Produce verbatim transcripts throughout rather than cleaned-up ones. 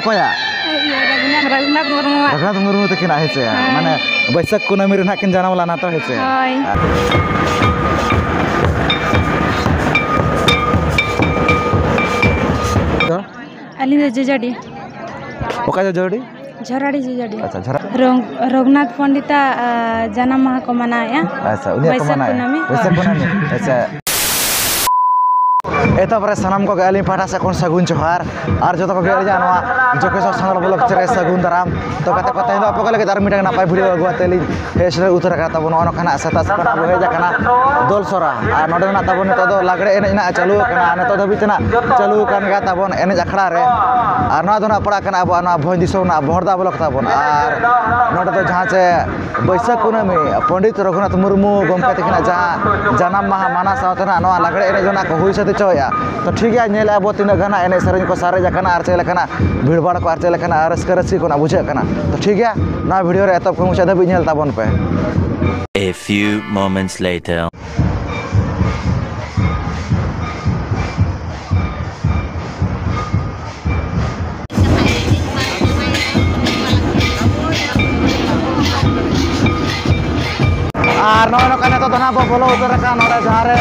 ᱚᱠᱚᱭᱟᱜ? ᱤᱭᱟᱹ, ᱨᱟᱹᱜᱷᱩᱱᱟᱛᱷ, ᱨᱟᱹᱜᱷᱩᱱᱟᱛᱷ ᱢᱩᱨᱢᱩᱣᱟᱜ᱾ ᱨᱟᱹᱜᱷᱩᱱᱟᱛᱷ ᱢᱩᱨᱢᱩ ᱛᱟᱹᱠᱤᱱᱟᱜ, ᱦᱮᱸ ᱥᱮ? ᱦᱮᱸ᱾ ᱢᱟᱱᱮ ᱵᱟᱹᱭᱥᱟᱹᱠᱷ ᱠᱩᱱᱟᱹᱢᱤ ᱨᱮ ᱱᱟᱦᱟᱜ ᱠᱤᱱ ᱡᱟᱱᱟᱢ ᱞᱮᱱᱟ ᱛᱚ, ᱦᱮᱸ ᱥᱮ? ᱦᱳᱭ᱾ ᱛᱚ? ᱟᱹᱞᱤᱧ ᱫᱚ ᱡᱚᱡᱚᱰᱤ᱾ ᱚᱠᱟ ᱡᱚᱡᱚᱰᱤ? ᱡᱷᱚᱨᱟᱰᱤ ᱡᱚᱡᱚᱰᱤ᱾ ᱟᱪᱪᱷᱟ, ᱡᱷᱚᱨᱟ- ᱨᱚᱜᱷ-, ᱨᱚᱜᱷᱩᱱᱟᱛᱷ ᱯᱚᱱᱰᱤᱛᱟᱜ, ᱟ, ᱡᱟᱱᱟᱢ ᱢᱟᱦᱟ ᱠᱚ ᱢᱟᱱᱟᱣᱮᱫᱼᱟ᱾ ᱟᱪᱪᱷᱟ, ᱩᱱᱤᱭᱟᱜ ᱠᱚ ᱵᱟᱹᱭᱥᱟᱹᱠᱷ ᱢᱟᱱᱟᱣᱮᱫᱼᱟ? ᱠᱩᱱᱟᱹᱢᱤ᱾ ᱵᱟᱹᱭᱥᱟᱹᱠᱷ ᱠᱩᱱᱟᱹᱢᱤ᱾ ᱟᱪᱪᱷᱟ᱾ ᱮᱛᱚᱦᱚᱵ ᱨᱮ ᱥᱟᱱᱟᱢ ᱠᱚᱜᱮ ᱟᱹᱞᱤᱧ ᱯᱟᱦᱴᱟ ᱥᱮᱫ ᱠᱷᱚᱱ ᱥᱟᱹᱜᱩᱱ ᱡᱚᱦᱟᱨ᱾ ᱟᱨ ᱡᱚᱛᱚ ᱠᱚᱜᱮ ᱟᱹᱞᱤᱧᱟᱜ ᱱᱚᱣᱟ ᱡᱚᱠᱮᱥᱚᱨ ᱥᱟᱱᱛᱟᱲ vlog ᱪᱮᱱᱮᱞ ᱨᱮ ᱥᱟᱹᱜᱩᱱ ᱫᱟᱨᱟᱢ᱾ ᱛᱚ ᱜᱟᱛᱮ ᱠᱚ, ᱛᱮᱦᱮᱧ ᱫᱚ ᱟᱯᱮ ᱠᱚ ᱞᱟᱹᱜᱤᱫ ᱟᱨ ᱢᱤᱫᱴᱟᱝ ᱱᱟᱯᱟᱭ video ᱟᱹᱜᱩ ᱠᱟᱛᱮ ᱞᱤᱧ ᱦᱮᱡ ᱥᱮᱴᱮᱨ ᱩᱛᱟᱹᱨ ᱟᱠᱟᱱᱟ᱾ ᱛᱟᱵᱚᱱ ᱱᱚᱜᱼᱚ ᱱᱚᱝᱠᱟᱱᱟᱜ ᱥᱮᱛᱟᱜ ᱥᱮᱛᱟᱜ ᱵᱚ ᱦᱮᱡ ᱟᱠᱟᱱᱟ ᱫᱚᱞᱥᱚᱨᱟ᱾ ᱟᱨ ᱱᱚᱰᱮ ᱫᱚ ᱱᱟᱜ ᱛᱟᱵᱚᱱ ᱱᱤᱛᱚᱜ ᱫᱚ ᱞᱟᱜᱽᱲᱮ ᱮᱱᱮᱡ ᱱᱟᱜ ᱪᱟᱹᱞᱩ ᱟᱠᱟᱱᱟ, ᱱᱤᱛᱚᱜ ᱫᱷᱟᱹᱵᱤᱡ ᱛᱮ ᱱᱟᱜ ᱪᱟᱹᱞᱩ ᱟᱠᱟᱱ ᱜᱮᱭᱟ ᱛᱟᱵᱚᱱ ᱮᱱᱮᱡ ᱟᱠᱷᱲᱟ ᱨᱮ᱾ ᱟᱨ ᱱᱚᱣᱟ ᱫᱚ ᱱᱟᱜ ᱯᱟᱲᱟᱜ ᱠᱟᱱᱟ ᱟᱵᱚᱣᱟᱜ ᱱᱚᱣᱟ ᱵᱷᱚᱸᱡᱽ ᱫᱤᱥᱚᱢ ᱨᱮᱱᱟᱜ ᱵᱚᱦᱚᱲᱫᱟ block ᱛᱟᱵᱚᱱ᱾ ᱟᱨ ᱱᱚᱰᱮ ᱫᱚ ᱡᱟᱦᱟᱸ ᱪᱮ ᱵᱟᱹᱭᱥᱟᱹᱠᱷ ᱠᱩᱱᱟᱹᱢᱤ ᱯᱚᱱᱰᱤᱛ ᱨᱚᱜᱷᱩᱱᱟᱛᱷ ᱢᱩᱨᱢᱩ ᱜᱚᱢᱠᱮ ᱛᱟᱹᱠᱤᱱᱟᱜ ᱡᱟᱦᱟᱸ ᱡᱟᱱᱟᱢ ᱢᱟᱦᱟ ᱢᱟᱱᱟᱣ ᱥᱟᱶᱛᱮ ᱱᱟᱜ ᱱᱚᱣᱟ ᱞᱟᱜᱽᱲᱮ ᱮᱱᱮᱡ ᱫᱚ ᱱᱟᱜ ᱠᱚ ᱦᱩᱭ ᱥᱟᱹᱛ ᱦᱚᱪᱚᱭᱮᱫᱼᱟ᱾ ᱛᱚ ᱴᱷᱤᱠ ᱜᱮᱭᱟ, ᱧᱮᱞᱮᱫᱼᱟ ᱵᱚ ᱛᱤᱱᱟᱹᱜ ᱜᱟᱱ ᱱᱟᱜ ᱮᱱᱮᱡ ᱥᱮᱨᱮᱧ ᱠᱚ ᱥᱟᱨᱮᱡ ᱟᱠᱟᱱᱟ ᱟᱨ ᱪᱮᱫ ᱞᱮᱠᱟᱱᱟᱜ ᱵᱷᱤᱲᱵᱷᱟᱲ ᱠᱚ ᱟᱨ ᱪᱮᱫ ᱞᱮᱠᱟᱱᱟᱜ ᱨᱟᱹᱥᱠᱟᱹ ᱨᱟᱹᱥᱠᱤ ᱠᱚ ᱱᱟᱜ ᱵᱩᱡᱷᱟᱹᱜ ᱠᱟᱱᱟ᱾ ᱛᱚ ᱴᱷᱤᱠ ᱜᱮᱭᱟ, ᱱᱚᱣᱟ video ᱨᱮ ᱮᱛᱚᱦᱚᱵ ᱠᱷᱚᱱ ᱢᱩᱪᱟᱹᱫ ᱫᱷᱟᱹᱵᱤᱡ ᱧᱮᱞ ᱛᱟᱵᱚᱱ ᱯᱮ᱾ A few moments later. ᱟᱨ ᱱᱚᱜᱼᱚᱭ ᱱᱚᱝᱠᱟ ᱱᱤᱛᱚᱜ ᱫᱚ ᱱᱟᱜ ᱵᱚ ᱵᱚᱞᱚ ᱩᱛᱟᱹᱨ ᱟᱠᱟᱱ ᱱᱚᱰᱮ ᱡᱟᱦᱟᱸ ᱨᱮ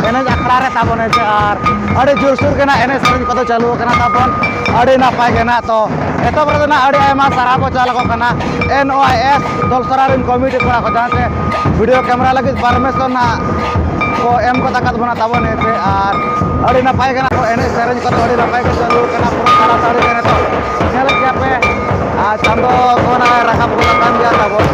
ᱮᱱᱮᱡ ᱟᱠᱷᱲᱟ ᱨᱮ ᱛᱟᱵᱚᱱ ᱦᱮᱸ ᱥᱮ, ᱟᱨ ᱟᱹᱰᱤ ᱡᱳᱨᱥᱳᱨ ᱜᱮ ᱱᱟᱜ ᱮᱱᱮᱡ ᱥᱮᱨᱮᱧ ᱠᱚᱫᱚ ᱪᱟᱹᱞᱩ ᱟᱠᱟᱱᱟ ᱛᱟᱵᱚᱱ, ᱟᱹᱰᱤ ᱱᱟᱯᱟᱭ ᱜᱮ ᱱᱟᱜ᱾ ᱛᱚ ᱮᱛᱚᱦᱚᱵ ᱨᱮᱫᱚ ᱱᱟᱜ ᱟᱹᱰᱤ ᱟᱭᱢᱟ ᱥᱟᱨᱦᱟᱣ ᱠᱚ ᱪᱟᱞ ᱟᱠᱚ ᱠᱟᱱᱟ N O I S ᱫᱚᱞᱥᱚᱨᱟ ᱨᱮᱱ committee ᱠᱚᱲᱟ ᱠᱚ, ᱡᱟᱦᱟᱸ ᱛᱮ video camera ᱞᱟᱹᱜᱤᱫ permission ᱱᱟᱜ ᱠᱚ ᱮᱢ ᱜᱚᱫ ᱟᱠᱟᱫ ᱵᱚᱱᱟ ᱛᱟᱵᱚᱱ ᱦᱮᱸ ᱥᱮ᱾ ᱟᱨ ᱟᱹᱰᱤ ᱱᱟᱯᱟᱭ ᱜᱮ ᱱᱟᱜ ᱠᱚ ᱮᱱᱮᱡ ᱥᱮᱨᱮᱧ ᱠᱚᱫᱚ ᱟᱹᱰᱤ ᱱᱟᱯᱟᱭ ᱜᱮ ᱪᱟᱹᱞᱩ ᱟᱠᱟᱱᱟ, ᱯᱩᱨᱟᱹ ᱛᱟᱲᱟᱛᱟᱲᱤ ᱜᱮ ᱱᱤᱛᱚᱜ ᱧᱮᱞᱮᱫ ᱜᱮᱭᱟ ᱯᱮ᱾ ᱟᱨ ᱪᱟᱸᱫᱚ ᱠᱚ ᱱᱟᱜ ᱨᱟᱠᱟᱵ ᱜᱚᱫ ᱟᱠᱟᱱ ᱜᱮᱭᱟ ᱛᱟᱵᱚᱱ᱾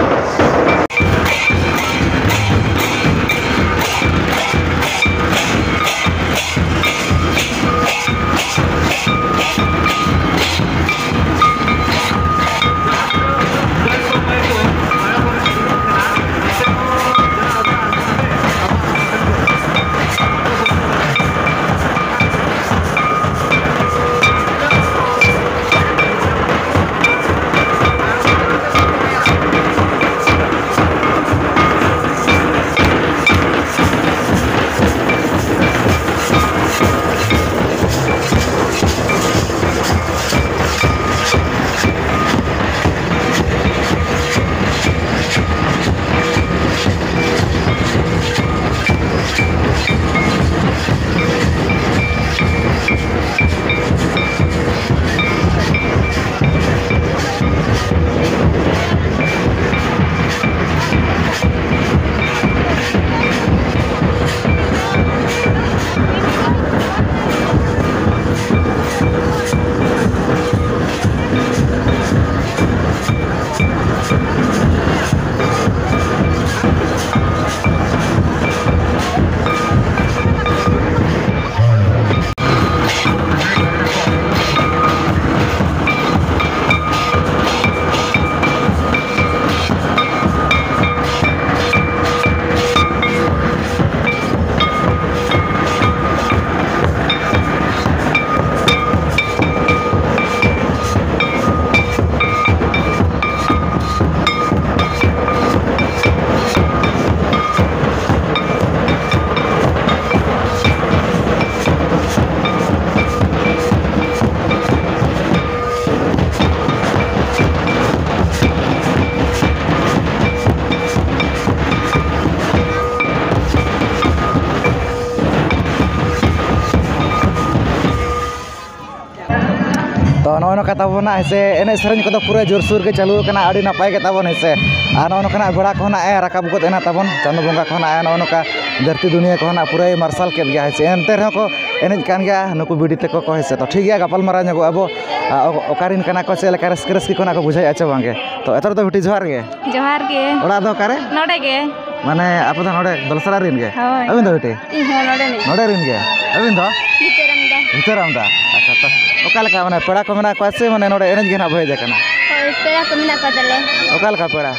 ᱛᱚ ᱱᱚᱜᱼᱚᱭ ᱱᱚᱝᱠᱟ ᱛᱟᱵᱚᱱ ᱱᱟᱜ ᱦᱮᱸᱥᱮ, ᱮᱱᱮᱡ ᱥᱮᱨᱮᱧ ᱠᱚᱫᱚ ᱯᱩᱨᱟᱹ ᱡᱳᱨᱥᱳᱨ ᱜᱮ ᱪᱟᱹᱞᱩ ᱟᱠᱟᱱᱟ, ᱟᱹᱰᱤ ᱱᱟᱯᱟᱭ ᱜᱮ ᱛᱟᱵᱚᱱ ᱦᱮᱸᱥᱮ᱾ ᱟᱨ ᱱᱚᱜᱼᱚᱭ ᱱᱚᱝᱠᱟᱱᱟᱜ ᱵᱮᱲᱟ ᱠᱚᱦᱚᱸ ᱱᱟᱜ ᱮ ᱨᱟᱠᱟᱵ ᱜᱚᱫ ᱮᱱᱟ ᱛᱟᱵᱚᱱ, ᱪᱟᱸᱫᱳ ᱵᱚᱸᱜᱟ ᱠᱚᱦᱚᱸ ᱱᱟᱜ ᱱᱚᱜᱼᱚᱭ ᱱᱚᱝᱠᱟ ᱫᱷᱟᱹᱨᱛᱤ ᱫᱩᱱᱤᱭᱟᱹ ᱠᱚᱦᱚᱸ ᱱᱟᱜ ᱯᱩᱨᱟᱹᱭ ᱢᱟᱨᱥᱟᱞ ᱠᱮᱫ ᱜᱮᱭᱟ ᱦᱮᱸᱥᱮ᱾ ᱮᱱᱛᱮ ᱨᱮᱦᱚᱸ ᱠᱚ ᱮᱱᱮᱡ ᱠᱟᱱ ᱜᱮᱭᱟ ᱱᱩᱠᱩ ᱵᱤᱴᱤ ᱛᱟᱠᱚ ᱠᱚ ᱦᱮᱸᱥᱮ᱾ ᱛᱚ ᱴᱷᱤᱠ ᱜᱮᱭᱟ, ᱜᱟᱯᱟᱞ ᱢᱟᱨᱟᱣ ᱧᱚᱜᱚᱜ ᱟᱵᱚ, ᱟ, ᱚ-, ᱚᱠᱟᱨᱮᱱ ᱠᱟᱱᱟ ᱠᱚ, ᱪᱮᱫ ᱞᱮᱠᱟ ᱨᱟᱹᱥᱠᱟᱹ ᱨᱟᱹᱥᱠᱤ ᱠᱚ ᱱᱟᱜ ᱠᱚ ᱵᱩᱡᱷᱟᱹᱣᱮᱫᱼᱟ ᱪᱮ ᱵᱟᱝᱜᱮ᱾ ᱛᱚ ᱮᱛᱚᱦᱚᱵ ᱫᱚ ᱵᱤᱴᱤ ᱡᱚᱦᱟᱨ ᱜᱮ᱾ ᱡᱚᱦᱟᱨ ᱜᱮ᱾ ᱚᱲᱟᱜ ᱫᱚ ᱚᱠᱟᱨᱮ? ᱱᱚᱰᱮ ᱜᱮ᱾ ᱢᱟᱱᱮ ᱟᱯᱮ ᱫᱚ ᱱᱚᱰᱮ ᱫᱚᱞᱥᱟᱲᱟ ᱨᱮᱱ ᱜᱮ? ᱦᱳᱭ᱾ ᱟᱹᱵᱤᱱ ᱫᱚ ᱵᱤᱴᱤ? ᱤᱧ ᱦᱚᱸ ᱱᱚᱰᱮ ᱱᱤᱡ᱾ ᱱᱚᱰᱮ ᱨᱮᱱ ᱜᱮ? ᱟᱹᱵᱤᱱ ᱫᱚ? ᱵᱷᱤᱛᱟᱹᱨᱟᱢ ᱫᱟ᱾ ᱵᱷᱤᱛᱟᱹᱨᱟᱢ ᱫᱟ᱾ ᱟᱪᱪᱷᱟ, ᱛᱚ ᱚᱠᱟ ᱞᱮᱠᱟ ᱢᱟᱱᱮ ᱯᱮᱲᱟ ᱠᱚ ᱢᱮᱱᱟᱜ ᱠᱚᱣᱟ ᱥᱮ ᱢᱟᱱᱮ ᱱᱚᱰᱮ ᱮᱱᱮᱡ ᱜᱮ ᱱᱟᱜ ᱵᱚ ᱦᱮᱡ ᱟᱠᱟᱱᱟ? ᱦᱳᱭ, ᱯᱮᱲᱟ ᱠᱚ ᱢᱮᱱᱟᱜ ᱠᱚᱣᱟ ᱛᱟᱞᱮ᱾ ᱚᱠᱟ ᱞᱮᱠᱟ ᱯᱮᱲᱟ?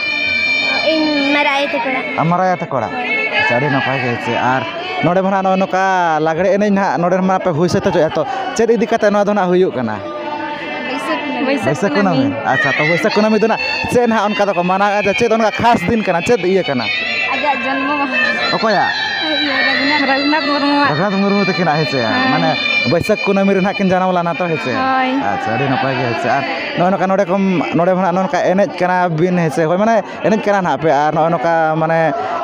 ᱤᱧ ᱢᱟᱨᱟᱭ ᱛᱮ ᱯᱮᱲᱟ᱾ ᱟᱢ ᱢᱟᱨᱟᱭᱟ ᱛᱟᱠᱚ ᱚᱲᱟᱜ? ᱟᱪᱪᱷᱟ, ᱟᱹᱰᱤ ᱱᱟᱯᱟᱭ ᱜᱮ ᱦᱮᱸᱥᱮ᱾ ᱟᱨ ᱱᱚᱰᱮ ᱢᱟ ᱱᱟᱜ ᱱᱚᱜᱼᱚᱭ ᱱᱚᱝᱠᱟ ᱞᱟᱜᱽᱲᱮ ᱮᱱᱮᱡ ᱱᱟᱜ ᱱᱚᱰᱮ ᱢᱟ ᱯᱮ ᱦᱩᱭ ᱥᱟᱹᱛ ᱦᱚᱪᱚᱭᱟ, ᱛᱚ ᱪᱮᱫ ᱤᱫᱤ ᱠᱟᱛᱮ ᱱᱚᱣᱟ ᱫᱚ ᱱᱟᱜ ᱦᱩᱭᱩᱜ ᱠᱟᱱᱟ? ᱵᱟᱹᱭᱥᱟᱹᱠᱷ ᱠᱩᱱᱟᱹᱢᱤ᱾ ᱵᱟᱹᱭᱥᱟᱹᱠᱷ ᱠᱩᱱᱟᱹᱢᱤ᱾ ᱟᱪᱪᱷᱟ, ᱛᱚ ᱵᱟᱹᱭᱥᱟᱹᱠᱷ ᱠᱩᱱᱟᱹᱢᱤ ᱫᱚ ᱱᱟᱜ ᱪᱮᱫ ᱱᱟᱜ ᱚᱱᱠᱟ ᱫᱚᱠᱚ ᱢᱟᱱᱟᱣᱟ, ᱡᱮ ᱪᱮᱫ ᱚᱱᱠᱟ ᱠᱷᱟᱥ ᱫᱤᱱ ᱠᱟᱱᱟ, ᱪᱮᱫ ᱤᱭᱟᱹ ᱠᱟᱱᱟ? ᱟᱡᱟᱜ ᱡᱚᱱᱢᱚ ᱢᱟᱦᱟ᱾ ᱚᱠᱚᱭᱟᱜ? ᱤᱭᱟᱹ, ᱨᱚᱜᱷᱩᱱᱟᱛᱷ, ᱨᱚᱜᱷᱩᱱᱟᱛᱷ ᱢᱩᱨᱢᱩᱣᱟᱜ᱾ ᱨᱚᱜᱷᱩᱱᱟᱛᱷ ᱢᱩᱨᱢᱩ ᱛᱟᱹᱠᱤᱱᱟᱜ ᱦᱮᱸᱥᱮ? ᱦᱳᱭ᱾ ᱢᱟᱱᱮ ᱵᱟᱹᱭᱥᱟᱹᱠᱷ ᱠᱩᱱᱟᱹᱢᱤ ᱨᱮ ᱱᱟᱜ ᱠᱤᱱ ᱡᱟᱱᱟᱢ ᱞᱮᱱᱟ ᱛᱚ ᱦᱮᱸᱥᱮ? ᱦᱳᱭ᱾ ᱟᱪᱪᱷᱟ, ᱟᱹᱰᱤ ᱱᱟᱯᱟᱭ ᱜᱮ ᱦᱮᱸᱥᱮ᱾ ᱟᱨ ᱱᱚᱜᱼᱚᱭ ᱱᱚᱝᱠᱟ ᱱᱚᱰᱮ ᱠᱷᱚᱱ, ᱱᱚᱰᱮ ᱢᱟ ᱱᱟᱜ ᱱᱚᱜᱼᱚ ᱱᱚᱝᱠᱟ ᱮᱱᱮᱡ ᱠᱟᱱᱟ ᱵᱤᱱ ᱦᱮᱸᱥᱮ? ᱦᱳᱭ, ᱢᱟᱱᱮ ᱮᱱᱮᱡ ᱠᱟᱱᱟ ᱱᱟᱦᱟᱜ ᱯᱮ ᱟᱨ ᱱᱚᱜᱼᱚᱭ ᱱᱚᱝᱠᱟ ᱢᱟᱱᱮ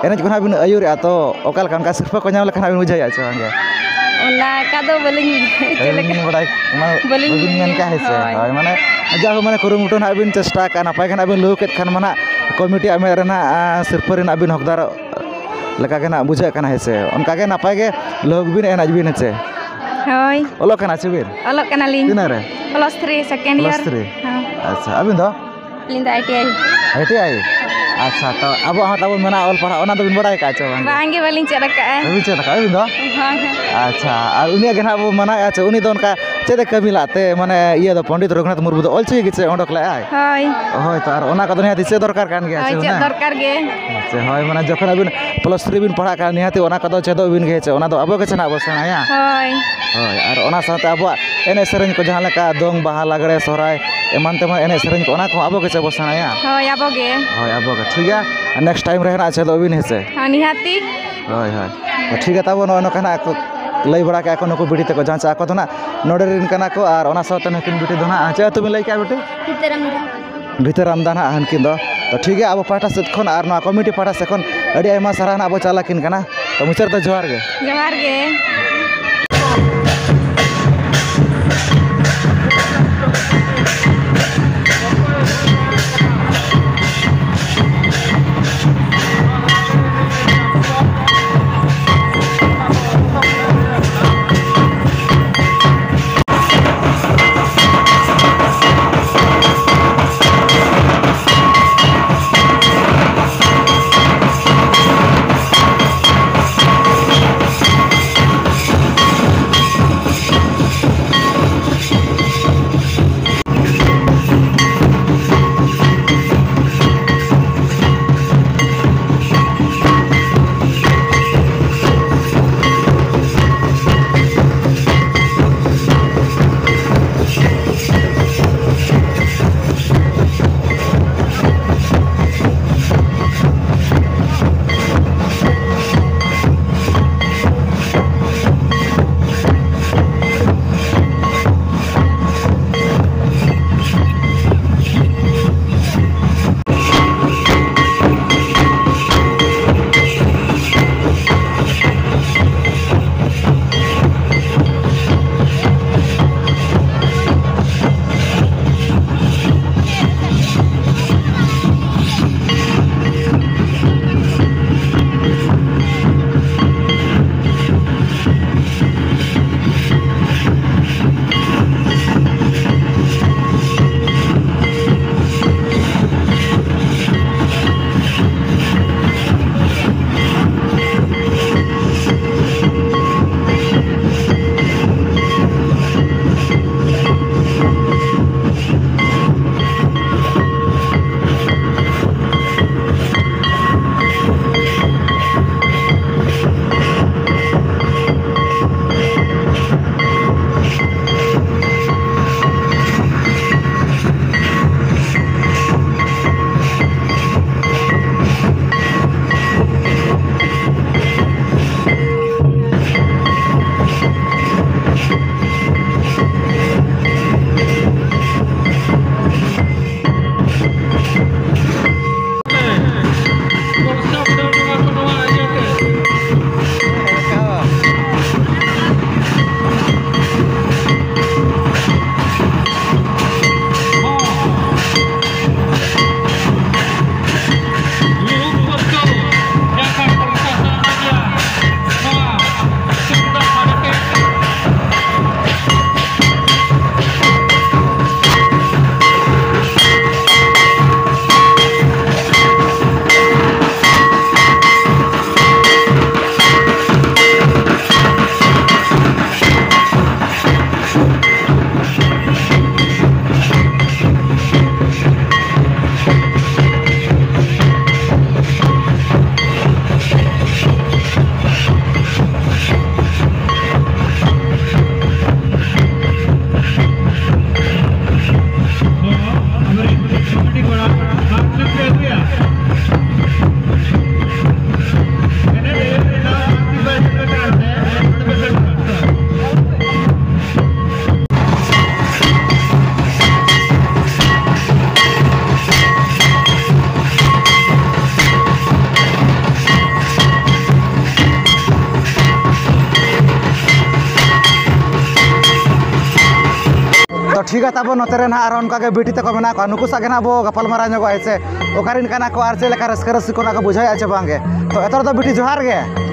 ᱮᱱᱮᱡ ᱠᱚ ᱱᱟᱦᱟᱜ ᱵᱤᱱ ᱟᱹᱭᱩᱨᱮᱜᱼᱟ, ᱛᱚ ᱚᱠᱟ ᱞᱮᱠᱟ ᱚᱱᱠᱟ ᱥᱤᱨᱯᱟᱹ ᱠᱚ ᱧᱟᱢ ᱞᱮᱠᱷᱟᱱ ᱦᱟᱸᱜ ᱵᱤᱱ ᱵᱩᱡᱷᱟᱹᱣᱮᱫᱼᱟ ᱪᱮ ᱵᱟᱝᱜᱮ? ᱚᱱᱟ ᱚᱱᱠᱟ ᱫᱚ ᱵᱟᱹᱞᱤᱧ ᱵᱩᱡᱷᱟᱹᱣ ᱪᱮᱫ ᱞᱮᱠᱟ᱾ ᱵᱟᱹᱞᱤᱧ ᱵᱟᱲᱟᱭ, ᱚᱱᱟ ᱵᱟᱹᱞᱤᱧ ᱵᱟᱹᱵᱤᱱ ᱢᱮᱱ ᱠᱟᱜᱼᱟ ᱦᱮᱸ ᱥᱮ? ᱦᱳᱭ᱾ ᱦᱳᱭ, ᱢᱟᱱᱮ ᱡᱟᱭᱦᱳᱠ, ᱢᱟᱱᱮ ᱠᱩᱨᱩᱢᱩᱴᱩ ᱱᱟᱦᱟᱜ ᱵᱤᱱ ᱪᱮᱥᱴᱟ ᱟᱠᱟᱫᱼᱟ, ᱱᱟᱯᱟᱭ ᱜᱮ ᱱᱟᱦᱟᱜ ᱵᱤᱱ ᱞᱟᱹᱭ ᱠᱮᱫ ᱠᱷᱟᱱ ᱢᱟ ᱱᱟᱦᱟᱜ ᱠᱚᱢᱤᱴᱤ ᱟᱢᱮᱫ ᱨᱮ ᱱᱟᱦᱟᱜ, ᱟᱸ, ᱥᱤᱨᱯᱟᱹ ᱨᱮᱱᱟᱜ ᱵᱤᱱ ᱦᱚᱠᱫᱟᱨᱚᱜ ᱞᱮᱠᱟ ᱜᱮ ᱱᱟᱦᱟᱜ ᱵᱩᱡᱷᱟᱹᱜ ᱠᱟᱱᱟ ᱦᱮᱸ ᱥᱮ? ᱚᱱᱠᱟ ᱜᱮ ᱱᱟᱯᱟᱭ ᱜᱮ ᱞᱟᱹᱭ ᱵᱤᱱ, ᱮᱱᱮᱡ ᱵᱤᱱ ᱦᱮᱸ ᱥᱮ? ᱦᱳᱭ᱾ ᱚᱞᱚᱜ ᱠᱟᱱᱟ ᱪᱮ ᱵᱤᱱ? ᱚᱞᱚᱜ ᱠᱟᱱᱟᱞᱤᱧ᱾ ᱛᱤᱱᱟᱹᱜ ᱨᱮ? Plus three second year᱾ Plus three? ᱦᱮᱸ᱾ ᱟᱪᱪᱷᱟ, ᱟᱹᱵᱤᱱ ᱫᱚ? ᱟᱹᱞᱤᱧ ᱫᱚ I T I᱾ I T I? ᱟᱪᱪᱷᱟ, ᱛᱚ ᱟᱵᱚᱣᱟᱜ ᱦᱚᱸ ᱛᱟᱵᱚᱱ ᱢᱮᱱᱟᱜᱼᱟ ᱚᱞ ᱯᱟᱲᱦᱟᱣ, ᱚᱱᱟ ᱫᱚᱵᱤᱱ ᱵᱟᱲᱟᱭ ᱟᱠᱟᱫᱼᱟ ᱪᱮ ᱵᱟᱝ? ᱵᱟᱝ ᱜᱮ, ᱵᱟᱹᱞᱤᱧ ᱪᱮᱫ ᱟᱠᱟᱫᱼᱟ᱾ ᱵᱟᱹᱵᱤᱱ ᱪᱮᱫ ᱟᱠᱟᱫᱼᱟ ᱟᱹᱵᱤᱱ ᱫᱚ? ᱵᱟᱝ ᱜᱮ᱾ ᱟᱪᱪᱷᱟ, ᱟᱨ ᱩᱱᱤᱭᱟᱜ ᱜᱮ ᱱᱟᱦᱟᱜ ᱵᱚ ᱢᱟᱱᱟᱣᱮᱫᱼᱟ ᱪᱮ, ᱩᱱᱤ ᱫᱚ ᱚᱱᱠᱟ ᱪᱮᱫ ᱮ ᱠᱟᱹᱢᱤ ᱞᱟᱜ ᱛᱮ, ᱢᱟᱱᱮ ᱤᱭᱟᱹ ᱫᱚ ᱯᱚᱱᱰᱤᱛ ᱨᱚᱜᱷᱩᱱᱟᱛᱷ ᱢᱩᱨᱢᱩ ᱫᱚ ᱚᱞ ᱪᱤᱠᱤ ᱜᱮ ᱪᱮ ᱚᱰᱚᱠ ᱞᱮᱜᱼᱟᱭ? ᱦᱳᱭ᱾ ᱦᱳᱭ, ᱛᱚ ᱟᱨ ᱚᱱᱟ ᱠᱚᱫᱚ ᱱᱤᱦᱟᱹᱛ ᱪᱮᱫ ᱫᱚᱨᱠᱟᱨ ᱠᱟᱱ ᱜᱮᱭᱟ ᱪᱮ ᱦᱳᱭ, ᱪᱮᱫ ᱦᱩᱱᱟᱹᱝ? ᱫᱚᱨᱠᱟᱨ ᱜᱮ᱾ ᱟᱪᱪᱷᱟ, ᱦᱳᱭ, ᱢᱟᱱᱮ ᱡᱚᱠᱷᱚᱱ ᱟᱹᱵᱤᱱ plus three ᱵᱤᱱ ᱯᱟᱲᱦᱟᱜ ᱠᱟᱱᱟ, ᱱᱤᱦᱟᱹᱛ ᱚᱱᱟ ᱠᱚᱫᱚ ᱪᱮᱫᱚᱜ ᱵᱤᱱ ᱜᱮ ᱪᱮ, ᱚᱱᱟ ᱫᱚ ᱟᱵᱚ ᱜᱮ ᱪᱮ ᱱᱟᱦᱟᱜ ᱵᱚ ᱥᱮᱬᱟᱭᱟ᱾ ᱦᱳᱭ᱾ ᱦᱳᱭ, ᱟᱨ ᱚᱱᱟ ᱥᱟᱶᱛᱮ ᱟᱵᱚᱣᱟᱜ ᱮᱱᱮᱡ ᱥᱮᱨᱮᱧ ᱠᱚ ᱡᱟᱦᱟᱸ ᱞᱮᱠᱟ ᱫᱚᱝ, ᱵᱟᱦᱟ, ᱞᱟᱜᱽᱲᱮ, ᱥᱚᱦᱨᱟᱭ, ᱮᱢᱟᱱ ᱛᱮᱢᱟᱱ ᱮᱱᱮᱡ ᱥᱮᱨᱮᱧ ᱠᱚ, ᱚᱱᱟ ᱠᱚᱦᱚᱸ ᱟᱵᱚ ᱜᱮ ᱪᱮ ᱵᱚ ᱥᱮᱬᱟᱭᱟ᱾ ᱦᱳᱭ, ᱟᱵᱚ ᱜᱮ᱾ ᱦᱳᱭ, ᱟᱵᱚ ᱜᱮ᱾ ᱴᱷᱤᱠ ᱜᱮᱭᱟ, next time ᱨᱮ ᱱᱟᱦᱟᱜ ᱪᱮᱫᱚᱜ ᱵᱤᱱ ᱦᱮᱸ ᱥᱮ᱾ ᱦᱳᱭ, ᱱᱤᱦᱟᱹᱛᱤ᱾ ᱦᱳᱭ, ᱦᱳᱭ᱾ ᱛᱚ ᱴᱷᱤᱠ ᱜᱮᱭᱟ, ᱛᱟᱵᱚ ᱱᱚᱜᱼᱚᱭ ᱱᱚᱝᱠᱟ ᱱᱟᱦᱟᱜ ᱠᱚ ᱞᱟᱹᱭ ᱵᱟᱲᱟ ᱠᱮᱜᱼᱟ ᱠᱚ ᱱᱩᱠᱩ ᱵᱤᱴᱤ ᱛᱟᱠᱚ, ᱡᱟᱦᱟᱸ ᱪᱮ ᱟᱠᱚ ᱫᱚ ᱱᱟᱦᱟᱜ ᱱᱚᱰᱮ ᱨᱮᱱ ᱠᱟᱱᱟ ᱠᱚ, ᱟᱨ ᱚᱱᱟ ᱥᱟᱶᱛᱮ ᱱᱩᱠᱤᱱ ᱵᱤᱴᱤ ᱫᱚ ᱱᱟᱦᱟᱜ, ᱪᱮᱫ ᱟᱹᱛᱩ ᱵᱤᱱ ᱞᱟᱹᱭ ᱠᱮᱜᱼᱟ ᱵᱤᱴᱤ? ᱵᱷᱤᱛᱟᱹᱨᱟᱢ ᱫᱟ᱾ ᱵᱷᱤᱛᱟᱹᱨᱟᱢ ᱫᱟ ᱱᱟᱦᱟᱜ ᱦᱟᱱᱠᱤᱱ ᱫᱚ᱾ ᱛᱚ ᱴᱷᱤᱠ ᱜᱮᱭᱟ, ᱟᱵᱚ ᱯᱟᱦᱴᱟ ᱥᱮᱫ ᱠᱷᱚᱱ ᱟᱨ ᱱᱚᱣᱟ ᱠᱚᱢᱤᱴᱤ ᱯᱟᱦᱴᱟ ᱥᱮᱫ ᱠᱷᱚᱱ ᱟᱹᱰᱤ ᱟᱭᱢᱟ ᱥᱟᱨᱦᱟᱣ ᱱᱟᱦᱟᱜ ᱵᱚ ᱪᱟᱞ ᱟᱹᱠᱤᱱ ᱠᱟᱱᱟ᱾ ᱛᱚ ᱢᱩᱪᱟᱹᱫ ᱨᱮᱫᱚ ᱡᱚᱦᱟᱨ ᱜᱮ᱾ ᱡᱚᱦᱟᱨ ᱜᱮ᱾ ᱴᱷᱤᱠ ᱜᱮᱭᱟ, ᱛᱟᱵᱚ ᱱᱚᱛᱮ ᱨᱮ ᱱᱟᱦᱟᱜ ᱟᱨᱚ ᱚᱱᱠᱟ ᱜᱮ ᱵᱤᱴᱤ ᱛᱟᱠᱚ ᱢᱮᱱᱟᱜ ᱠᱚᱣᱟ, ᱱᱩᱠᱩ ᱥᱟᱶ ᱜᱮ ᱱᱟᱦᱟᱜ ᱵᱚ ᱜᱟᱯᱟᱞ ᱢᱟᱨᱟᱣ ᱧᱚᱜᱚᱜᱼᱟ, ᱦᱮᱸ ᱥᱮ? ᱚᱠᱟᱨᱮᱱ ᱠᱟᱱᱟ ᱠᱚ ᱟᱨ ᱪᱮᱫ ᱞᱮᱠᱟ ᱨᱟᱹᱥᱠᱟᱹ ᱨᱟᱹᱥᱠᱟᱹ ᱠᱚ ᱱᱟᱦᱟᱜ ᱠᱚ ᱵᱩᱡᱷᱟᱹᱣᱮᱫᱼᱟ ᱪᱮ ᱵᱟᱝ ᱜᱮ? ᱛᱚ ᱮᱛᱚ ᱫᱚ ᱵᱤᱴᱤ ᱡᱚᱦᱟᱨ ᱜᱮ᱾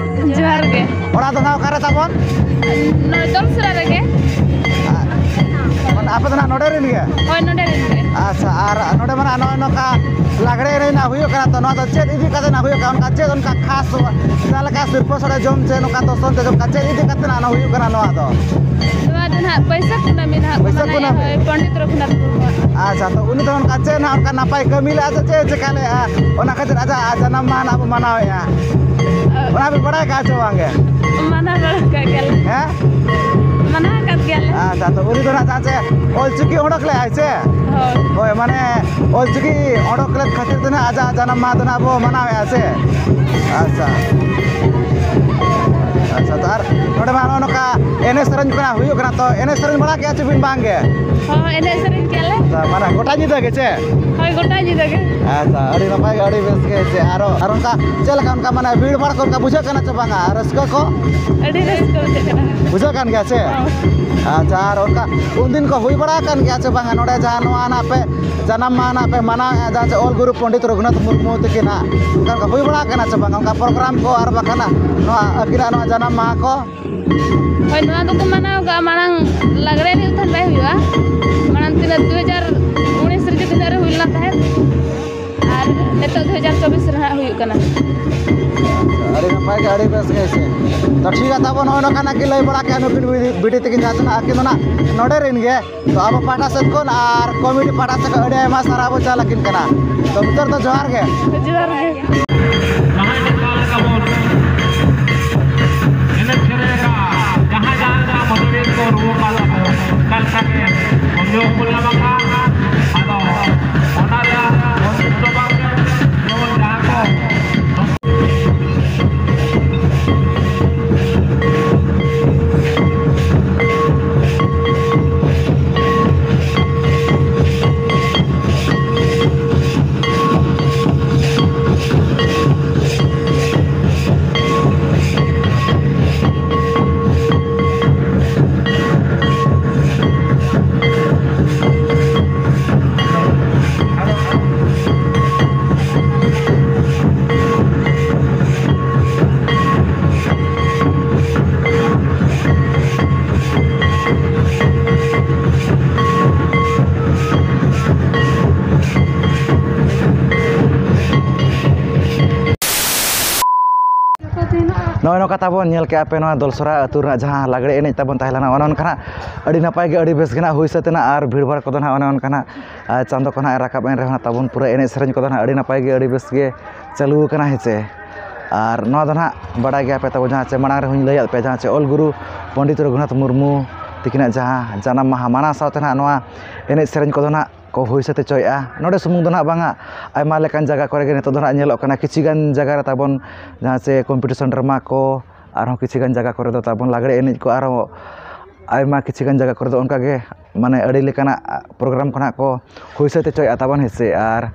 ᱡᱚᱦᱟᱨ ᱜᱮ᱾ ᱚᱲᱟᱜ ᱫᱚ ᱱᱟᱦᱟᱜ ᱚᱠᱟᱨᱮ ᱛᱟᱵᱚᱱ? ᱱᱚᱰᱮ ᱫᱚᱢᱥᱚᱨᱟ ᱨᱮᱜᱮ᱾ ᱢᱟᱱᱮ ᱟᱯᱮ ᱫᱚ ᱱᱟᱦᱟᱜ ᱱᱚᱰᱮ ᱨᱮᱱ ᱜᱮ? ᱦᱳᱭ, ᱱᱚᱰᱮ ᱨᱮᱱ ᱜᱮ᱾ ᱟᱪᱪᱷᱟ, ᱟᱨ ᱱᱚᱰᱮ ᱢᱟ ᱱᱟᱦᱟᱜ ᱱᱚᱜᱼᱚᱭ ᱱᱚᱝᱠᱟ ᱞᱟᱜᱽᱲᱮ ᱮᱱᱮᱡ ᱱᱟᱦᱟᱜ ᱦᱩᱭᱩᱜ ᱠᱟᱱᱟ, ᱛᱚ ᱱᱚᱣᱟ ᱫᱚ ᱪᱮᱫ ᱤᱫᱤ ᱠᱟᱛᱮ ᱱᱟᱦᱟᱜ ᱦᱩᱭᱩᱜ ᱠᱟᱱᱟ? ᱚᱱᱠᱟ ᱪᱮᱫ ᱚᱱᱠᱟ ᱠᱷᱟᱥ, ᱡᱟᱦᱟᱸ ᱞᱮᱠᱟ ᱥᱤᱨᱯᱟᱹ ᱥᱚᱲᱮ ᱡᱚᱢ ᱪᱮ ᱱᱚᱝᱠᱟ ᱫᱚᱥᱚᱱ ᱛᱮ ᱡᱚᱢ, ᱚᱱᱠᱟ ᱪᱮᱫ ᱤᱫᱤ ᱠᱟᱛᱮ ᱱᱟᱦᱟᱜ ᱦᱩᱭᱩᱜ ᱠᱟᱱᱟ ᱱᱚᱣᱟ ᱫᱚ? ᱱᱚᱣᱟ ᱫᱚ ᱱᱟᱦᱟᱜ ᱵᱟᱹᱭᱥᱟᱹᱠᱷ ᱠᱩᱱᱟᱹᱢᱤ ᱱᱟᱦᱟᱜ ᱠᱚ ᱵᱟᱹᱭᱥᱟᱹᱠᱷ ᱢᱟᱱᱟᱣᱮᱫᱼᱟ, ᱠᱩᱱᱟᱹᱢᱤ? ᱦᱳᱭ, ᱯᱚᱱᱰᱤᱛ ᱨᱚᱜᱷᱩᱱᱟᱛᱷ ᱢᱩᱨᱢᱩᱣᱟᱜ᱾ ᱟᱪᱪᱷᱟ, ᱛᱚ ᱩᱱᱤ ᱫᱚ ᱚᱱᱠᱟ ᱪᱮᱫ ᱱᱟᱦᱟᱜ ᱚᱱᱠᱟ ᱱᱟᱯᱟᱭ ᱠᱟᱹᱢᱤ ᱞᱮᱫᱼᱟ ᱥᱮ ᱪᱮᱫ ᱪᱮᱠᱟ ᱞᱮᱫᱼᱟ, ᱚᱱᱟ ᱠᱷᱟᱹᱛᱤᱨ ᱟᱡᱟᱜ ᱡᱟᱱᱟᱢ ᱢᱟᱦᱟ ᱱᱟᱦᱟᱜ ᱵᱚ ᱢᱟᱱᱟᱣᱮᱫᱼᱟ? ᱚᱱᱟ ᱵᱤᱱ ᱵᱟᱲᱟᱭ ᱠᱟᱜᱼᱟ ᱪᱮ ᱵᱟᱝ ᱜᱮ? ᱢᱟᱱᱟᱣ ᱵᱟᱲᱟ ᱠᱟᱜ ᱜᱮᱭᱟᱞᱮ᱾ ᱦᱮᱸ? ᱢᱟᱱᱟᱣ ᱟᱠᱟᱫ ᱜᱮᱭᱟᱞᱮ᱾ ᱟᱪᱪᱷᱟ, ᱛᱚ ᱩᱱᱤ ᱫᱚ ᱱᱟᱦᱟᱜ ᱡᱟᱦᱟᱸ ᱪᱮ ᱚᱞᱪᱤᱠᱤ ᱚᱰᱚᱠ ᱞᱮᱫᱼᱟᱭ ᱥᱮ? ᱦᱳᱭ᱾ ᱦᱳᱭ, ᱢᱟᱱᱮ ᱚᱞᱪᱤᱠᱤ ᱚᱰᱚᱠ ᱞᱮᱫ ᱠᱷᱟᱹᱛᱤᱨ ᱛᱮ ᱱᱟᱦᱟᱜ ᱟᱡᱟᱜ ᱡᱟᱱᱟᱢ ᱢᱟᱦᱟ ᱫᱚ ᱱᱟᱦᱟᱜ ᱵᱚ ᱢᱟᱱᱟᱣᱮᱫᱼᱟ ᱥᱮ? ᱟᱪᱪᱷᱟ᱾ ᱟᱪᱪᱷᱟ, ᱛᱚ ᱟᱨ ᱱᱚᱰᱮ ᱢᱟ ᱱᱚᱜᱼᱚ ᱱᱚᱝᱠᱟ ᱮᱱᱮᱡ ᱥᱮᱨᱮᱧ ᱠᱚ ᱱᱟᱦᱟᱜ ᱦᱩᱭᱩᱜ ᱠᱟᱱᱟ, ᱛᱚ ᱮᱱᱮᱡ ᱥᱮᱨᱮᱧ ᱵᱟᱲᱟ ᱠᱮᱜᱼᱟ ᱪᱮ ᱵᱤᱱ ᱵᱟᱝ ᱜᱮ? ᱦᱚᱸ, ᱮᱱᱮᱡ ᱥᱮᱨᱮᱧ ᱠᱮᱜᱼᱟ ᱞᱮ᱾ ᱟᱪᱪᱷᱟ, ᱢᱟᱱᱮ ᱜᱚᱴᱟ ᱧᱤᱫᱟᱹ ᱜᱮ ᱪᱮ? ᱦᱳᱭ, ᱜᱚᱴᱟ ᱧᱤᱫᱟᱹ ᱜᱮ᱾ ᱟᱪᱪᱷᱟ, ᱟᱹᱰᱤ ᱱᱟᱯᱟᱭ ᱜᱮ, ᱟᱹᱰᱤ ᱵᱮᱥ ᱜᱮ ᱪᱮ᱾ ᱟᱨᱚ, ᱟᱨ ᱚᱱᱠᱟ ᱪᱮᱫ ᱞᱮᱠᱟ ᱚᱱᱠᱟ ᱢᱟᱱᱮ ᱵᱷᱤᱲ ᱵᱷᱟᱲ ᱠᱚ ᱚᱱᱠᱟ ᱵᱩᱡᱷᱟᱹᱜ ᱠᱟᱱᱟ ᱪᱮ ᱵᱟᱝᱟ, ᱨᱟᱹᱥᱠᱟᱹ ᱠᱚ? ᱟᱹᱰᱤ ᱨᱟᱹᱥᱠᱟᱹ ᱵᱩᱡᱷᱟᱹᱜ ᱠᱟᱱᱟ᱾ ᱵᱩᱡᱷᱟᱹᱜ ᱠᱟᱱ ᱜᱮᱭᱟ ᱪᱮ? ᱦᱚᱸ᱾ ᱟᱪᱪᱷᱟ, ᱟᱨ ᱚᱱᱠᱟ ᱩᱱᱫᱤᱱ ᱠᱚ ᱦᱩᱭ ᱵᱟᱲᱟ ᱟᱠᱟᱱ ᱜᱮᱭᱟ ᱪᱮ ᱵᱟᱝᱟ ᱱᱚᱰᱮ ᱡᱟᱦᱟᱸ ᱱᱚᱣᱟ ᱱᱟᱜ ᱯᱮ ᱡᱟᱱᱟᱢ ᱢᱟᱦᱟ ᱱᱟᱜ ᱯᱮ ᱢᱟᱱᱟᱣᱮᱫᱼᱟ, ᱡᱟᱦᱟᱸ ᱪᱮ ᱚᱞ ᱜᱩᱨᱩ ᱯᱚᱱᱰᱤᱛ ᱨᱚᱜᱷᱩᱱᱟᱛᱷ ᱢᱩᱨᱢᱩ ᱛᱟᱹᱠᱤᱱᱟᱜ ᱚᱱᱠᱟ ᱚᱱᱠᱟ ᱦᱩᱭ ᱵᱟᱲᱟ ᱟᱠᱟᱱᱟ ᱪᱮ ᱵᱟᱝᱟ ᱚᱱᱠᱟ ᱯᱨᱳᱜᱨᱟᱢ ᱠᱚ ᱟᱨ ᱵᱟᱠᱷᱟᱱ ᱱᱚᱣᱟ ᱟᱹᱠᱤᱱᱟᱜ ᱱᱚᱣᱟ ᱡᱟᱱᱟᱢ ᱢᱟᱦᱟ ᱠᱚ? ᱦᱳᱭ, ᱱᱚᱣᱟ ᱫᱚᱠᱚ ᱢᱟᱱᱟᱣ ᱠᱟᱜᱼᱟ, ᱢᱟᱲᱟᱝ ᱞᱟᱜᱽᱲᱮ ᱮᱱᱮᱡ ᱩᱛᱷᱟᱹᱱ ᱵᱟᱭ ᱦᱩᱭᱩᱜᱼᱟ, ᱢᱟᱲᱟᱝ ᱛᱤᱱᱟᱹᱜ ᱫᱩ ᱦᱟᱡᱟᱨ ᱩᱱᱤᱥ ᱨᱮᱜᱮ ᱛᱤᱱᱟᱹᱜ ᱨᱮ ᱦᱩᱭ ᱞᱮᱱᱟ ᱛᱟᱦᱮᱸᱫ, ᱟᱨ ᱱᱤᱛᱚᱜ ᱫᱩ ᱦᱟᱡᱟᱨ ᱪᱚᱵᱵᱤᱥ ᱨᱮ ᱦᱟᱸᱜ ᱦᱩᱭᱩᱜ ᱠᱟᱱᱟ᱾ ᱟᱹᱰᱤ ᱱᱟᱯᱟᱭ ᱜᱮ, ᱟᱹᱰᱤ ᱵᱮᱥ ᱜᱮ ᱦᱮᱸ ᱥᱮ᱾ ᱛᱚ ᱴᱷᱤᱠ ᱜᱮᱭᱟ, ᱛᱟᱵᱚ ᱱᱚᱜᱼᱚᱭ ᱱᱚᱝᱠᱟ ᱱᱟᱜ ᱠᱤᱱ ᱞᱟᱹᱭ ᱵᱟᱲᱟ ᱠᱮᱜᱼᱟ ᱱᱩᱠᱤᱱ ᱵᱤᱴᱤ, ᱵᱤᱴᱤ ᱛᱟᱹᱠᱤᱱ ᱡᱟᱦᱟᱸ ᱛᱤᱱᱟᱹᱜ ᱟᱹᱠᱤᱱ ᱫᱚ ᱱᱟᱜ ᱱᱚᱰᱮ ᱨᱮᱱ ᱜᱮ᱾ ᱛᱚ ᱟᱵᱚ ᱯᱟᱦᱴᱟ ᱥᱮᱫ ᱠᱷᱚᱱ ᱟᱨ ᱠᱚᱢᱤᱴᱤ ᱯᱟᱦᱴᱟ ᱥᱮᱫ ᱠᱷᱚᱱ ᱟᱹᱰᱤ ᱟᱭᱢᱟ ᱥᱟᱨᱦᱟᱣ ᱵᱚ ᱪᱟᱞ ᱟᱹᱠᱤᱱ ᱠᱟᱱᱟ᱾ ᱛᱚ ᱢᱩᱪᱟᱹᱫ ᱫᱚ ᱡᱚᱦᱟᱨ ᱜᱮ᱾ ᱡᱚᱦᱟᱨ ᱜᱮ᱾ ᱡᱟᱦᱟᱸᱭ ᱞᱮᱠᱟ ᱞᱮᱠᱟ ᱵᱚᱱ ᱮᱱᱮᱡ ᱥᱮᱨᱮᱧ ᱟᱠᱟᱫᱼᱟ, ᱡᱟᱦᱟᱸᱭ ᱡᱟᱦᱟᱸ ᱞᱮᱠᱟ ᱢᱚᱱᱚᱨᱤᱭᱟᱹ ᱠᱚ ᱨᱩᱣᱟᱹ ᱠᱟᱱ ᱛᱟᱵᱚᱱ, ᱚᱱᱠᱟ ᱞᱮᱠᱟ ᱜᱮ ᱚᱱᱡᱚ ᱦᱚᱸᱠᱚ ᱧᱟᱢ ᱟᱠᱟᱫᱼᱟ᱾ ᱟᱫᱚ ᱚᱱᱟ ᱨᱮᱭᱟᱜ ᱚᱱᱛᱚ ᱵᱟᱝ ᱡᱮᱢᱚᱱ ᱡᱟᱦᱟᱸ ᱠᱚ ᱱᱚᱜᱼᱚᱭ ᱱᱚᱝᱠᱟ ᱛᱟᱵᱚᱱ ᱧᱮᱞ ᱠᱮᱜᱼᱟ ᱯᱮ, ᱱᱚᱣᱟ ᱫᱚᱞᱥᱚᱨᱟ ᱟᱹᱛᱩ ᱨᱮᱱᱟᱜ ᱡᱟᱦᱟᱸ ᱞᱟᱜᱽᱲᱮ ᱮᱱᱮᱡ ᱛᱟᱵᱚᱱ ᱛᱟᱦᱮᱸ ᱞᱮᱱᱟ, ᱚᱱᱮ ᱚᱱᱠᱟ ᱱᱟᱜ ᱟᱹᱰᱤ ᱱᱟᱯᱟᱭ ᱜᱮ ᱟᱹᱰᱤ ᱵᱮᱥ ᱜᱮ ᱱᱟᱜ ᱦᱩᱭ ᱥᱟᱹᱛ ᱮᱱᱟ᱾ ᱟᱨ ᱵᱷᱤᱲ ᱵᱷᱟᱲ ᱠᱚᱫᱚ ᱱᱟᱜ ᱚᱱᱮ ᱚᱱᱠᱟ ᱱᱟᱜ, ᱟᱨ ᱪᱟᱸᱫᱚ ᱠᱚ ᱱᱟᱜ ᱮ ᱨᱟᱠᱟᱵ ᱮᱱ ᱨᱮᱦᱚᱸ ᱱᱟᱜ ᱛᱟᱵᱚᱱ ᱯᱩᱨᱟᱹ ᱮᱱᱮᱡ ᱥᱮᱨᱮᱧ ᱠᱚᱫᱚ ᱱᱟᱜ ᱟᱹᱰᱤ ᱱᱟᱯᱟᱭ ᱜᱮ ᱟᱹᱰᱤ ᱵᱮᱥ ᱜᱮ ᱪᱟᱹᱞᱩ ᱟᱠᱟᱱᱟ, ᱦᱮᱸ ᱥᱮ᱾ ᱟᱨ ᱱᱚᱣᱟ ᱫᱚ ᱱᱟᱜ ᱵᱟᱲᱟᱭ ᱜᱮᱭᱟ ᱯᱮ ᱛᱟᱵᱚᱱ, ᱡᱟᱦᱟᱸ ᱪᱮ ᱢᱟᱲᱟᱝ ᱨᱮᱦᱚᱸᱧ ᱞᱟᱹᱭᱟᱫ ᱯᱮ, ᱡᱟᱦᱟᱸ ᱪᱮ ᱚᱞ ᱜᱩᱨᱩ ᱯᱚᱱᱰᱤᱛ ᱨᱚᱜᱷᱩᱱᱟᱛᱷ ᱢᱩᱨᱢᱩ ᱛᱤᱠᱤᱱᱟᱜ ᱡᱟᱦᱟᱸ ᱡᱟᱱᱟᱢ ᱢᱟᱦᱟ ᱢᱟᱱᱟᱣ ᱥᱟᱶᱛᱮ ᱱᱟᱜ ᱱᱚᱣᱟ ᱮᱱᱮᱡ ᱥᱮᱨᱮᱧ ᱠᱚᱫᱚ ᱱᱟᱜ ᱠᱚ ᱦᱩᱭ ᱥᱟᱹᱛ ᱦᱚᱪᱚᱭᱮᱫᱼᱟ᱾ ᱱᱚᱰᱮ ᱥᱩᱢᱩᱝ ᱫᱚ ᱱᱟᱜ ᱵᱟᱝᱟ, ᱟᱭᱢᱟ ᱞᱮᱠᱟᱱ ᱡᱟᱭᱜᱟ ᱠᱚᱨᱮ ᱜᱮ ᱱᱤᱛᱚᱜ ᱫᱚ ᱱᱟᱜ ᱧᱮᱞᱚᱜ ᱠᱟᱱᱟ, ᱠᱤᱪᱷᱤ ᱜᱟᱱ ᱡᱟᱭᱜᱟ ᱨᱮ ᱛᱟᱵᱚᱱ ᱡᱟᱦᱟᱸ ᱪᱮ ᱠᱚᱢᱯᱤᱴᱤᱥᱚᱱ ᱰᱨᱟᱢᱟ ᱠᱚ, ᱟᱨᱦᱚᱸ ᱠᱤᱪᱷᱤ ᱜᱟᱱ ᱡᱟᱭᱜᱟ ᱠᱚᱨᱮ ᱫᱚ ᱛᱟᱵᱚᱱ ᱞᱟᱜᱽᱲᱮ ᱮᱱᱮᱡ ᱠᱚ, ᱟᱨᱦᱚᱸ ᱟᱭᱢᱟ ᱠᱤᱪᱷᱤ ᱜᱟᱱ ᱡᱟᱭᱜᱟ ᱠᱚᱨᱮ ᱫᱚ ᱚᱱᱠᱟ ᱜᱮ ᱢᱟᱱᱮ ᱟᱹᱰᱤ ᱞᱮᱠᱟᱱᱟᱜ ᱯᱨᱳᱜᱨᱟᱢ ᱠᱚ ᱱᱟᱜ ᱠᱚ ᱦᱩᱭ ᱥᱟᱹᱛ ᱦᱚᱪᱚᱭᱮᱫᱼᱟ ᱛᱟᱵᱚᱱ, ᱦᱮᱸ ᱥᱮ᱾ ᱟᱨ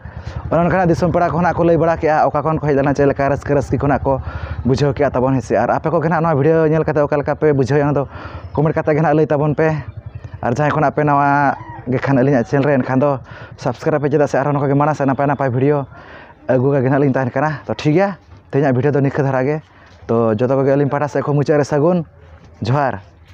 ᱚᱱᱮ ᱚᱱᱠᱟᱱᱟᱜ ᱫᱤᱥᱚᱢ ᱯᱮᱲᱟ ᱠᱚ ᱱᱟᱜ ᱠᱚ ᱞᱟᱹᱭ ᱵᱟᱲᱟ ᱠᱮᱜᱼᱟ, ᱚᱠᱟ ᱠᱷᱚᱱ ᱠᱚ ᱦᱮᱡ ᱞᱮᱱᱟ, ᱪᱮᱫ ᱞᱮᱠᱟ ᱨᱟᱹᱥᱠᱟᱹ ᱨᱟᱹᱥᱠᱤ ᱠᱚ ᱱᱟᱜ ᱠᱚ ᱵᱩᱡᱷᱟᱹᱣ ᱠᱮᱜᱼᱟ ᱛᱟᱵᱚᱱ, ᱦᱮᱸ ᱥᱮ᱾ ᱟᱨ ᱟᱯᱮ ᱠᱚᱜᱮ ᱱᱟᱜ ᱱᱚᱣᱟ ᱵᱷᱤᱰᱤᱭᱳ ᱧᱮᱞ ᱠᱟᱛᱮ ᱚᱠᱟ ᱞᱮᱠᱟ ᱯᱮ ᱵᱩᱡᱷᱟᱹᱣᱮᱫᱼᱟ, ᱚᱱᱟ ᱫᱚ ᱠᱚᱢᱮᱱᱴ ᱠᱟᱛᱮ ᱜᱮ ᱱᱟᱜ ᱞᱟᱹᱭ ᱛᱟᱵᱚᱱ ᱯᱮ᱾ ᱟᱨ ᱡᱟᱦᱟᱸᱭ ᱠᱷᱚᱱᱟᱜ ᱯᱮ ᱱᱟᱣᱟ ᱜᱮ ᱠᱷᱟᱱ ᱟᱹᱞᱤᱧᱟᱜ ᱪᱮᱱᱮᱞ ᱨᱮ, ᱮᱱᱠᱷᱟᱱ ᱫᱚ ᱥᱟᱵᱥᱠᱨᱟᱭᱤᱵᱽ ᱯᱮ, ᱪᱮᱫᱟᱜ ᱥᱮ ᱟᱨᱦᱚᱸ ᱱᱚᱝᱠᱟ ᱜᱮ ᱢᱟᱲᱟᱝ ᱥᱮᱫ ᱱᱟᱯᱟᱭ ᱱᱟᱯᱟᱭ ᱵᱷᱤᱰᱤᱭᱳ ᱟᱹᱜᱩ ᱠᱟᱜᱮ ᱱᱟᱜ ᱞᱤᱧ ᱛᱟᱦᱮᱱ ᱠᱟᱱᱟ᱾ ᱛᱚ ᱴᱷᱤᱠ ᱜᱮᱭᱟ, ᱛᱮᱦᱮᱧᱟᱜ ᱵᱷᱤᱰᱤᱭᱳ ᱫᱚ ᱱᱤᱝᱠᱟᱹ ᱫᱷᱟᱨᱟ ᱜᱮ᱾ ᱛᱚ ᱡᱚᱛᱚ ᱠᱚᱜᱮ ᱟᱹᱞᱤᱧ ᱯᱟᱦᱴᱟ ᱥᱮᱫ ᱠᱷᱚᱱ ᱢᱩᱪᱟᱹᱫ ᱨᱮ ᱥᱟᱹᱜᱩᱱ ᱡᱚᱦᱟᱨ᱾